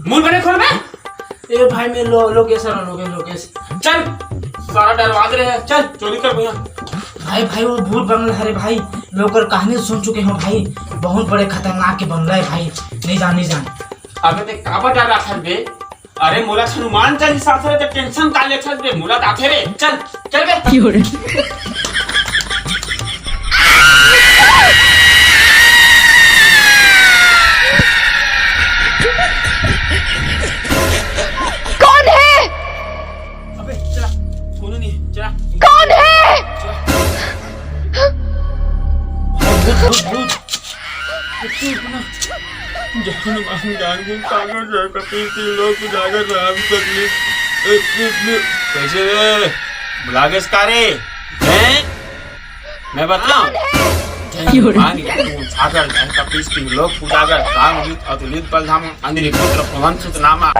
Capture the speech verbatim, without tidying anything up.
मुंह बने खोल बे। ए भाई, मैं लो-, लोकेश हरंव, लोकेश, लोकेश। चल, सारा डरवा दे रहे हैं। चल, चोरी कर भैया। भाई, भाई, वो भूत बंगला हरे भाई, मैं ओकर कहानी सुन चुके हंव भाई, बहुत बड़े खतरनाक के बंगला हे भाई, नहीं जान, नहीं जान। अबे ते काबर डराथस बे? अरे मोला हनुमान चालीसा आथे रे, ते tension का लेथस बे? मोला तो आथे रे, चल, चल बे। कौन है? अबे चला, कोनो नहीं, चला। कौन है? चला। भूत, भूत, भूत। जान, जान, जान, जान, जान, कपीस तीन लोग उजागर राम कर ली। कैसे रे? बुलागेस का रे? हैं? मैं बताऊं? जय हनुमान, तू उजागर, जय कपीस तीन लोग उजागर, राम दूत अतुलित बल धाम, अंजनी पुत्र पवन सुत नामा।